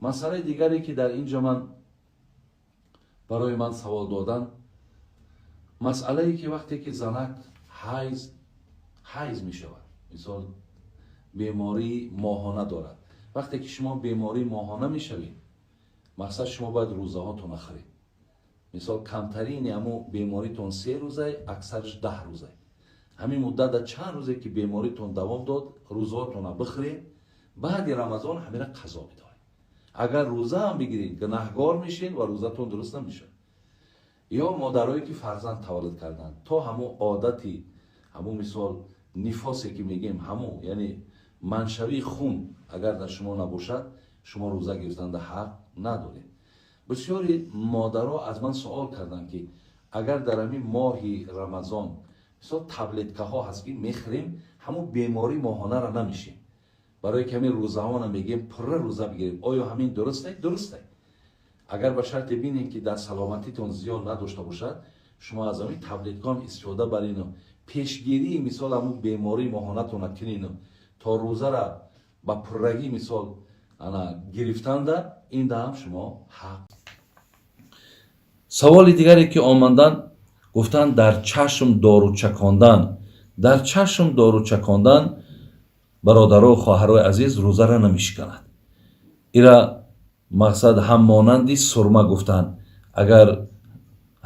Масъалаи дигаре, ки дар ин ҷо ман барои ман савол додан, масъалае ки вақте ки занак ҳайз мешавад, мисол, бемории моҳона дорад. Вақте ки шумо бемории моҳона мешавед, мақсад, шумо бояд рӯзаҳотона хӯред. Мисол, камтарини ҳамо беморитон 3 рӯзай, аксараш 10 рӯзай. Ҳамин муддат дар чанд рӯзе ки беморитон давом дод, рӯзаҳотона бихӯред, баъди Рамазон ҳамира қазо бидоред. Агар рӯзаам бигиред, гунаҳгор мешед ва рӯзатон дуруст намешавад. Ё модарое ки фарзанд таваллуд карданд, то ҳамун одати ҳамун, мисол, нифосе ки мегӯем, ҳамун, яъне маншавии хун агар дар шумо набошад, шумо рӯза гирифтанда ҳақ надоред. Бисёри модаро аз ман суол карданд, ки агар дар ҳамин моҳи Рамазон, мисол, таблеткаҳо ҳаст, ки мехӯрем, ҳамун бемории моҳонаро намешем, барои ки ҳамин рӯзаҳона мегӯем, пурра рӯза бигирем, оё ҳамин дурусте? Дурусте, агар ба шарте бинем, ки дар саломатитон зиён надошта бошад. Шумо аз ҳамин таблеткаам истифода барину, пешгирии, мисол, ҳамун бемории моҳонатона кунину, то рӯзара ба пуррагӣ, мисол, ана гирифтанда, ин даҳам шумо ҳақ. Саволи дигаре ки омандан, гуфтанд, дар чашм дору чакондан. Дар чашм дору чакондан, бародару хоҳарои азиз, рӯзара намешиканад. Ира, мақсад, ҳам монанди сурма гуфтанд. Агар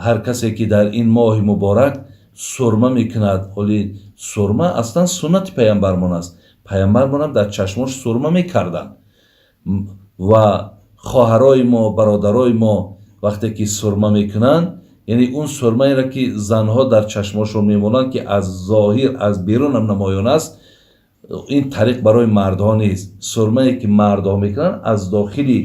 ҳар касе ки дар ин моҳи муборак сурма мекунад, ҳоли сурма аслан суннати паямбармон аст, паямбармонам дар чашмош сурма мекарданд. Ва хоҳарои мо, бародарои мо вақте ки сурма мекунанд, яъне он сурмаеро, ки занҳо дар чашмошон мемонанд, ки аз зоҳир, аз берунам намоён аст, ин тариқ барои мардҳо нест. Сурмае ки мардҳо мекунанд, аз дохили,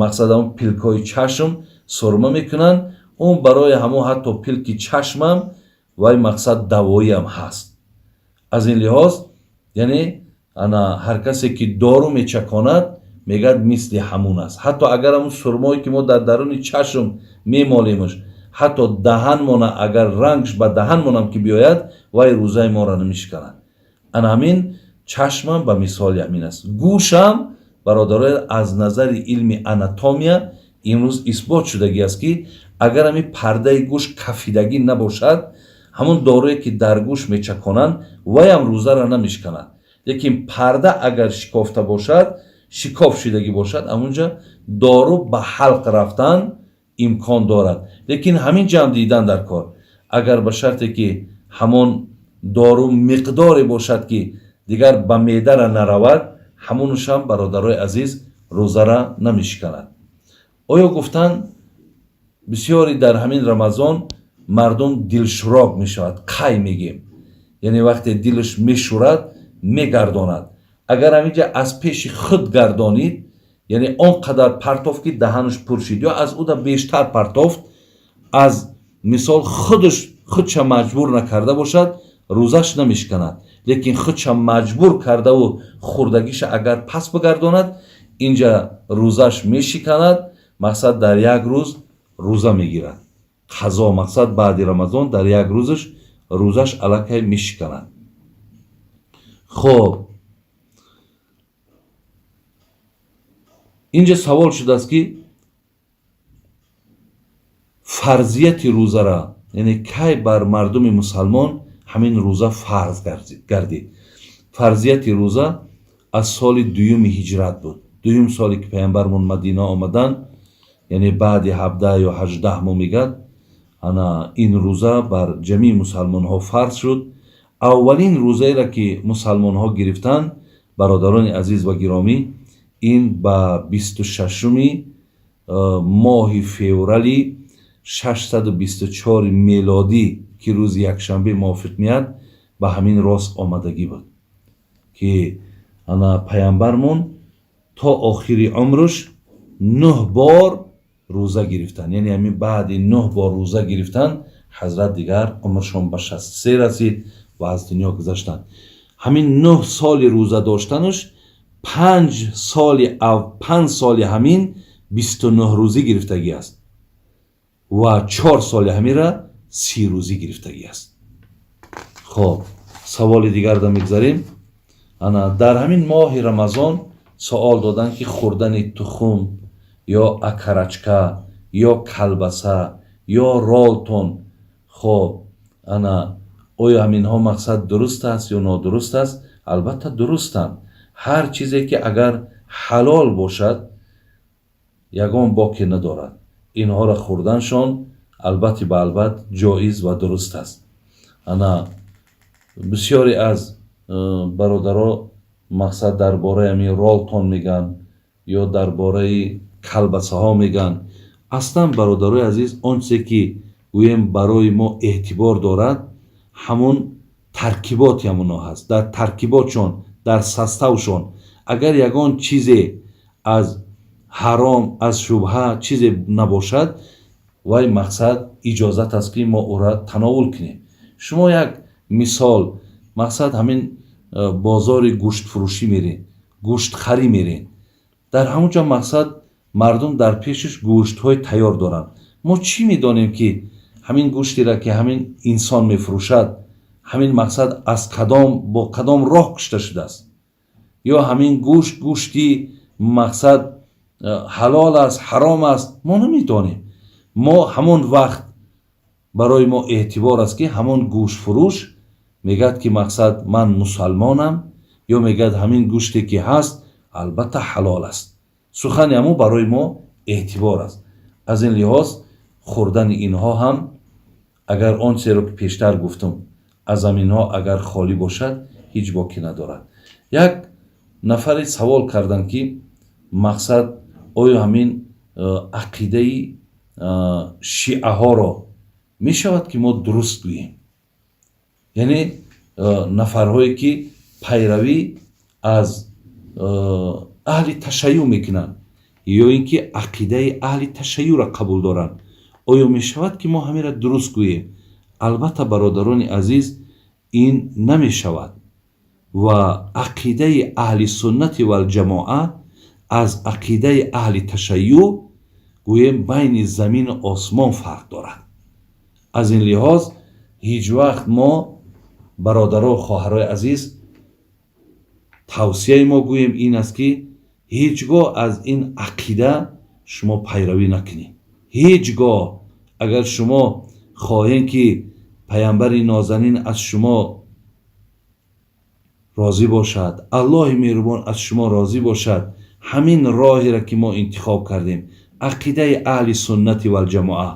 мақсад, ҳамон пилкҳои чашм сурма мекунанд. Он барои ҳамон ҳатто пилки чашмам вай, мақсад, давоиам ҳаст. Аз ин лиҳоз, яъне, ана ҳар касе ки дору мечаконад, мегӯяд, мисли ҳамун аст. Ҳатто агар ҳамун сурмое ки мо дар даруни чашм мемолемш, ҳатто даҳанмона, агар рангш ба даҳанмонам ки биёяд, вай рӯзаи моро намешиканад. Ана ҳамин чашмам ба мисоли ҳамин аст. Гӯшам, бародароя, аз назари илми анатомия имрӯз исбот шудагӣ аст, ки агар ҳамин пардаи гӯш кафидагӣ набошад, ҳамон доруе ки дар гӯш мечаконанд, ваям рӯзаро намешиканад. Лекин парда агар шикофта бошад, шикоф шудагӣ бошад, ҳамунҷа дору ба ҳалқ рафтан имкон дорад. Лекин ҳамин ҷамъ дидан дар кор, агар ба шарте ки ҳамон дору миқдоре бошад, ки дигар ба меъдара наравад, ҳамонушам, бародарои азиз, рӯзара намешиканад. Оё, гуфтанд, бисёре дар ҳамин Рамазон мардум дилшурок мешавад, қай мегем, яъне вақте дилаш мешӯрад, мегардонад. Агар ҳаминҷа аз пеши худ гардонид, яъне он қадар партофт, ки даҳанаш пур шид, ё аз уда бештар партофт, аз, мисол, худаш худша маҷбур накарда бошад, рӯзаш намешиканад. Лекин худша маҷбур кардаву хӯрдагиша агар пас бигардонад, инҷа рӯзаш мешиканад. Мақсад, дар як рӯз рӯза мегирад қазо. Мақсад, баъди Рамазон дар як рӯзаш рӯзаш аллакай мешиканад. Хоб, инҷа савол шудааст, ки фарзияти рӯзара, яъне кай бар мардуми мусалмон ҳамин рӯза фарз гардид. Фарзияти рӯза аз соли дуюми ҳиҷрат буд. Дуюм соле ки паямбармон Мадина омаданд, яъне баъди 17 ё 18 моҳ, мегӯяд, ана ин рӯза бар ҷамии мусалмонҳо фарз шуд. Аввалин рӯзаеро ки мусалмонҳо гирифтанд, бародарони азиз ва гиромӣ, ин ба 26-уми моҳи феврали 624 мелодӣ, ки рӯзи якшанбе мувофиқ меяд, ба ҳамин рост омадагӣ буд, ки ана паямбармон то охири умрш нӯҳ бор рӯза гирифтанд. Яъне ҳамин баъди нӯҳ бор рӯза гирифтан, ҳазрат дигар умршон ба 63 расид ва аз дунё гузаштанд. Ҳамин 9 соли рӯза доштанаш, 5 соли, 5 соли ҳамин 29 рӯзӣ гирифтагӣ аст ва 4 соли ҳамира 30 рӯзӣ гирифтагӣ аст. Хоб. Саволи дигарда мегзарем. Ана дар ҳамин моҳи Рамазон суол доданд, ки хӯрдани тухм ё окорочка ё колбаса ё ролтон, хоб, ана оё ҳаминҳо, мақсад, дуруст аст ё нодуруст аст? Албатта, дурустанд. Ҳар чизе ки агар ҳалол бошад, ягон боке надорад. Инҳоро хӯрданшон албатта ба албат ҷоиз ва дуруст аст. Ана бисёре аз бародаро, мақсад, дар бораи ҳамин ролтон мегӯянд ё дар бораи колбасаҳо мегӯянд. Аслан, бародарои азиз, он чизе ки гӯем барои мо эътибор дорад, ҳамун таркиботи ҳамонҳо ҳаст. Дар таркиботшон, дар составшон агар ягон чизе аз ҳаром, аз шубҳа чизе набошад, вай, мақсад, иҷозат аст, ки мо ӯра тановул кунем. Шумо як мисол, мақсад, ҳамин бозори гӯштфурӯшӣ меред, гӯштхарӣ меред, дар ҳамон ҷо, мақсад, мардум дар пешаш гӯштҳои тайёр доранд. Мо чӣ медонем, ки ҳамин гӯштеро, ки ҳамин инсон мефурӯшад, ҳамин, мақсад, аз кадом, бо кадом роҳ кушта шудааст ё ҳамин гӯшт гӯшти, мақсад, ҳалол аст, ҳаром аст? Мо намедонем. Мо ҳамон вақт барои мо эътибор аст, ки ҳамон гӯштфурӯш мегӯяд, ки, мақсад, ман мусалмонам, ё мегӯяд, ҳамин гӯште ки ҳаст, албатта, ҳалол аст. Сухани ҳамун барои мо эътибор аст. Аз ин лиҳоз хӯрдани инҳо ҳам, агар он чизеро, ки пештар гуфтум, аз ҳаминҳо агар холӣ бошад, ҳеҷ боке надорад. Як нафаре савол карданд, ки, мақсад, оё ҳамин ақидаи шиаҳоро мешавад, ки мо дуруст гӯем? Яъне нафарҳое ки пайравӣ аз аҳли ташайюъ мекунанд ё ин ки ақидаи аҳли ташайюъро қабул доранд, оё мешавад, ки мо ҳаминро дуруст гӯем? Албатта, бародарони азиз, ин намешавад ва ақидаи аҳли суннати валҷамоа аз ақидаи аҳли ташайюъ, гӯем, байни замину осмон фарқ дорад. Аз ин лиҳоз ҳеҷ вақт мо, бародаро, хоҳарои азиз, тавсияи мо, гӯем, ин аст, ки ҳеҷ гоҳ аз ин ақида шумо пайравӣ накунед. Ҳеҷ гоҳ. Агар шумо хоҳем, ки паямбари нозанин аз шумо розӣ бошад, Аллоҳи меҳрубон аз шумо розӣ бошад, ҳамин роҳеро, ки мо интихоб кардем, ақидаи аҳли суннати валҷамоа,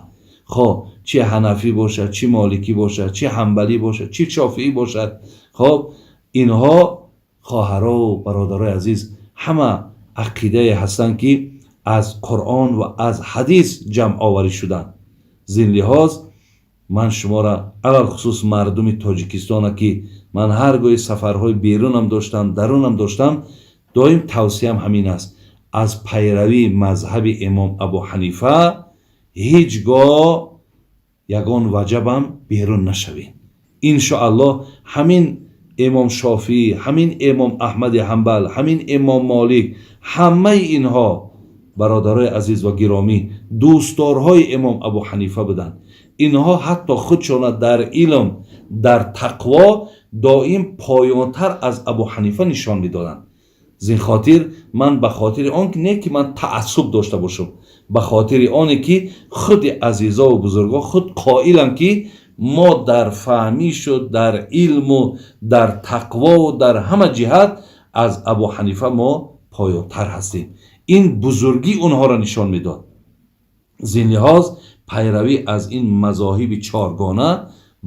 хоб, чи ҳанафӣ бошад, чи моликӣ бошад, чи ҳанбалӣ бошад, чи шофиӣ бошад, хоб, инҳо, хоҳарову бародарои азиз, ҳама ақидае ҳастанд, ки аз Қуръон ва аз ҳадис ҷамъоварӣ шуданд. Зин лиҳоз ман шуморо, алалхусус мардуми Тоҷикистона, ки ман ҳар гоҳи сафарҳои берунам доштам, дарунам доштам, доим тавсиям ҳамин аст: аз пайравии мазҳаби имом Абу Ҳанифа ҳеҷ гоҳ ягон ваҷабам берун нашавед. Иншоаллоҳ, ҳамин имом Шофиӣ, ҳамин имом Аҳмади Ҳанбал, ҳамин имом Молик, ҳамаи инҳо, бародарои азиз ва гиромӣ, дӯстдорҳои имом Абу Ҳанифа буданд. Инҳо ҳатто худшона дар илм, дар тақво доим поёнтар аз Абу Ҳанифа нишон медоданд. Зин хотир ман ба хотири он не, ки ман таассуб дошта бошам, ба хотири оне ки худи азизову бузургон худ қоиланд, ки мо дар фаҳмишу дар илму дар тақвову дар ҳама ҷиҳат аз Абу Ҳанифа мо поёнтар ҳастем. Ин бузургӣ онҳоро нишон медод. Зин лиҳоз пайравӣ аз ин мазоҳиби чоргона,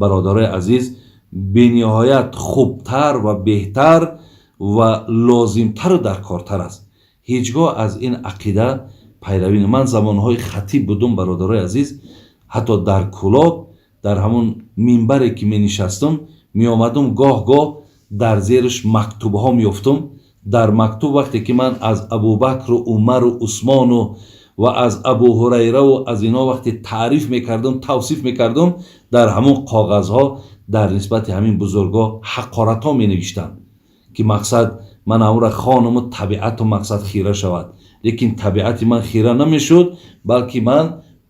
бародарои азиз, бениҳоят хубтар ва беҳтар ва лозимтару даркортар аст. Ҳеҷ гоҳ аз ин ақида пайравӣ. Ман замонҳои хатиб будум, бародарои азиз, ҳатто дар Кӯлоб, дар ҳамон минбаре ки менишастум, меомадум, гоҳ гоҳ дар зериш мактубҳо меёфтум. Дар мактуб вақте ки ман аз Абубакру Умару Усмону ва аз Абу Ҳурайраву аз инҳо вақте таъриф мекардум, тавсиф мекардум, дар ҳамон коғазҳо дар нисбати ҳамин бузургҳо ҳақоратҳо менавиштанд, ки, мақсад, ман ҳамонро хонуму табиату, мақсад, хира шавад. Лекин табиати ман хира намешуд, балки ман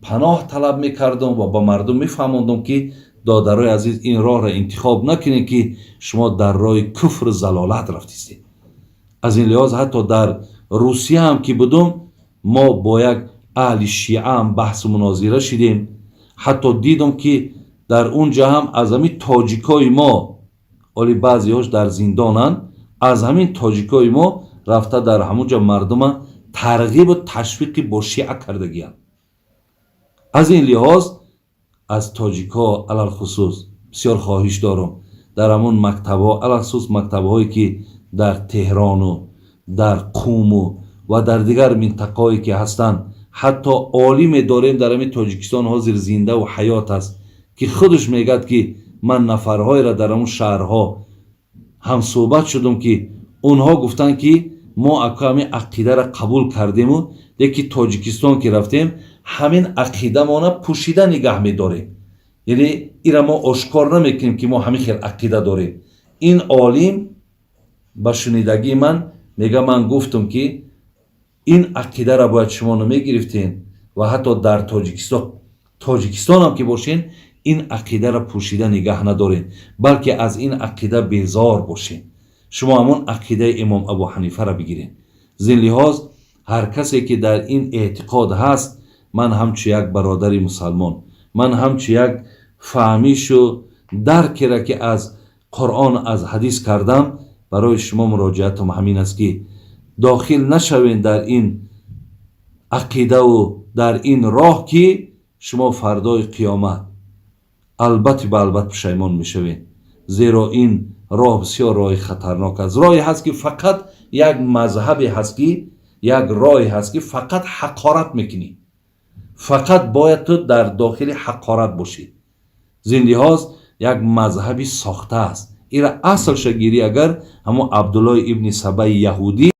паноҳ талаб мекардум ва ба мардум мефаҳмондум, ки Додарои азиз, ин роҳро интихоб накунед, ки шумо дар роҳи куфру залолат рафтистед. Аз ин лиҳоз, ҳатто дар Русия ҳам ки будум, мо бо як аҳли шиа ҳам баҳсу мунозира шидем. Ҳатто дидум, ки дар он ҷа ҳам аз ҳамин тоҷикои мо, оли баъзеҳош дар зиндонанд, аз ҳамин тоҷикои мо рафта дар ҳамон ҷа мардума тарғибу ташвиқи бо шиа кардагиянд. Аз ин лиҳоз, аз тоҷикҳо алалхусус бисёр хоҳиш дорам, дар ҳамон мактабҳо, алалхусус мактабҳое, ки дар Теҳрону дар Қуму ва дар дигар минтақаҳое ки ҳастанд. Ҳатто олиме дорем дар ҳамин Тоҷикистон, ҳозир зиндаву ҳаёт аст, ки худаш мегӯяд, ки ман нафарҳоеро дар ҳамон шаҳрҳо ҳамсӯҳбат шудум, ки онҳо гуфтанд, ки мо ака ҳамин ақидаро қабул кардему, леки Тоҷикистон ки рафтем, ҳамин ақидамона пӯшида нигаҳ медорем, яъне ира мо ошкор намекунем, ки мо ҳамин хел ақида дорем. Ин олим ба шунидагии ман мега: ман гуфтам, ки ин ақидаро бояд шумо намегирифтен ва ҳатто дар Тоҷикистонам ки бошен, ин ақидаро пӯшида нигаҳ надоред, балки аз ин ақида безор бошед. Шумо ҳамон ақидаи имом Абу Ҳанифаро бигиред. Зин лиҳоз, ҳар касе ки дар ин эътиқод ҳаст, ман ҳамчу як бародари мусалмон, ман ҳамчу як фаҳмишу даркеро, ки аз Қуръон, аз ҳадис кардам, барои шумо муроҷиатам ҳамин аст, ки дохил нашавед дар ин ақидаву дар ин роҳ, ки шумо фардои қиёмат албатти ба албат пушаймон мешавед, зеро ин роҳ бисёр роҳи хатарнок аст. Роҳе ҳаст, ки фақат як мазҳабе ҳаст, ки як роҳе ҳаст, ки фақат ҳақорат мекунӣ, фақат бояд ту дар дохили ҳақорат бошӣ. Зин лиҳоз, як мазҳаби сохта аст. Ира аслша гирӣ, агар ҳамон Абдуллои ибни Сабаи яҳудӣ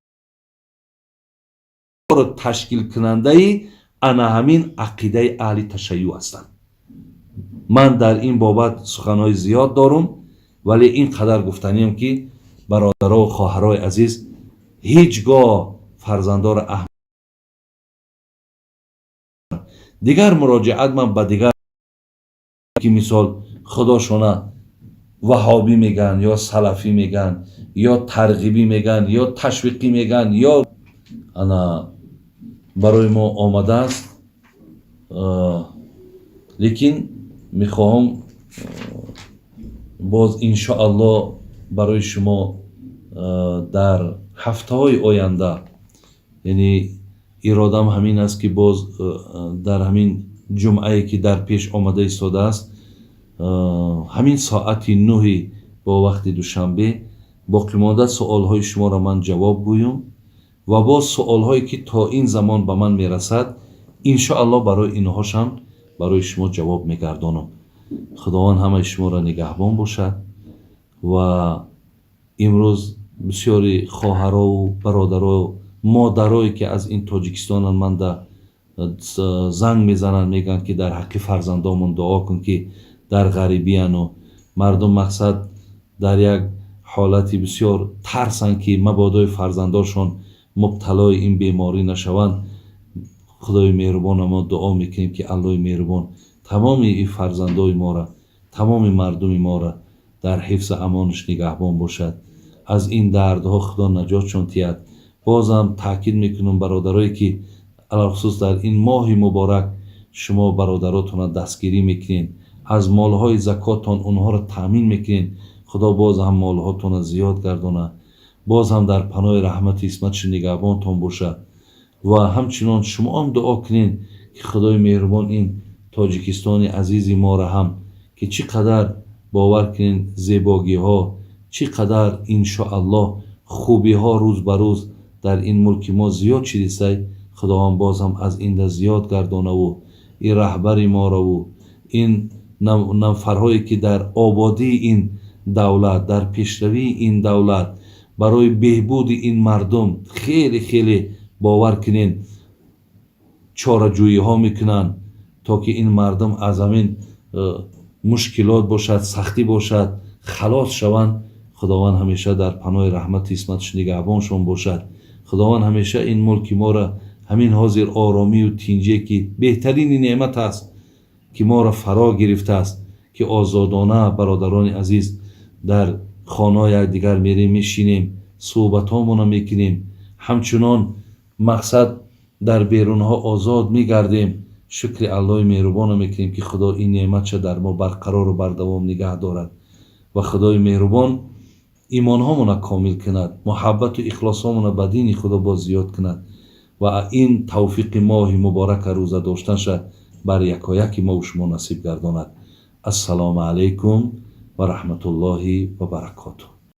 ташкилкунандаи ана ҳамин ақидаи аҳли ташайюъ ҳастанд. Ман дар ин бобат суханҳои зиёд дорум, вале ин қадар гуфтаниям, ки бародарову хоҳарои азиз, ҳеҷ гоҳ фарзандоро аҳ. Дигар муроҷиат ман ба дигар, ки мисол худошона ваҳобӣ мегӯянд, ё салафӣ мегӯянд, ё тарғибӣ мегӯянд, ё ташвиқӣ мегӯянд, ё ана барои мо омадааст, лекин мехоҳам боз, иншоаллоҳ, барои шумо дар ҳафтаҳои оянда, яъне иродам ҳамин аст, ки боз дар ҳамин ҷумъае, ки дар пеш омада истодааст, ҳамин соати 9-и бо вақти Душанбе, боқимонда суолҳои шуморо ман ҷавоб гӯям ва боз суолҳое, ки то ин замон ба ман мерасад, иншоаллоҳ, барои инҳошам барои шумо ҷавоб мегардонам. Худованд ҳамаи шуморо нигаҳбон бошад. Ва имрӯз бисёри хоҳарову бародаро, модарое, ки аз ин Тоҷикистонанд, манда занг мезананд, мегӯянд, ки дар ҳаққи фарзандомон дуо кун, ки дар ғарибияну мардум, мақсад, дар як ҳолати бисёр тарсанд, ки мабодои фарзандошон мубталои ин беморӣ нашаванд. Худои меҳрубона мо дуо мекунем, ки Аллоҳи меҳрубон тамоми ин фарзандои моро, тамоми мардуми моро дар ҳифзу амонаш нигаҳбон бошад, аз ин дардҳо Худо наҷотшон диҳад. Бозам таъкид мекунам, бародарое, ки алалхусус дар ин моҳи муборак шумо бародаротонро дастгирӣ мекунед, аз молҳои закоттон онҳоро таъмин мекунед, Худо боз ҳам молҳотонро зиёд гардонад, боз ҳам дар паноҳи раҳмати исматши нигаҳбонтон бошад. Ва ҳамчунон шумоам дуо кунед, ки Худои меҳрубон ин Тоҷикистони азизи моро ҳам, ки чӣ қадар, бовар кунед, зебогиҳо, чӣ қадар, иншоаллоҳ, хубиҳо рӯз ба рӯз дар ин мулки мо зиёд шидисай, Худованд боз ҳам аз инда зиёд гардонаву ин раҳбари морову ин нафарҳое, ки дар ободии ин давлат, дар пешравии ин давлат, барои беҳбуди ин мардум хеле хеле, бовар кунед, чораҷӯиҳо мекунанд, то ки ин мардум аз ҳамин мушкилот бошад, сахтӣ бошад, халос шаванд. Худованд ҳамеша дар паноҳи раҳмати исматаш нигаҳбоншон бошад. Худованд ҳамеша ин мулки моро ҳамин ҳозир оромию тинҷие, ки беҳтарини неъмат аст, ки моро фаро гирифтааст. Ки озодона, бародарони азиз, дар хонаҳои якдигар мерем, мешинем, суҳбатҳомона мекунем, ҳамчунон мақсад дар берунҳо озод мегардем. Шукри Аллоҳи меҳрубонро мекунем, ки Худо ин неъматша дар мо барқарору бардавом нигаҳ дорад ва Худои меҳрубон имонҳомона комил кунад, муҳаббату ихлосҳомона ба дини Худо боз зиёд кунад ва ин тавфиқи моҳи муборака рӯза доштанша бар якояки мову шумо насиб гардонад. Ассалому алайкум ва раҳматуллоҳи ва баракотуҳ.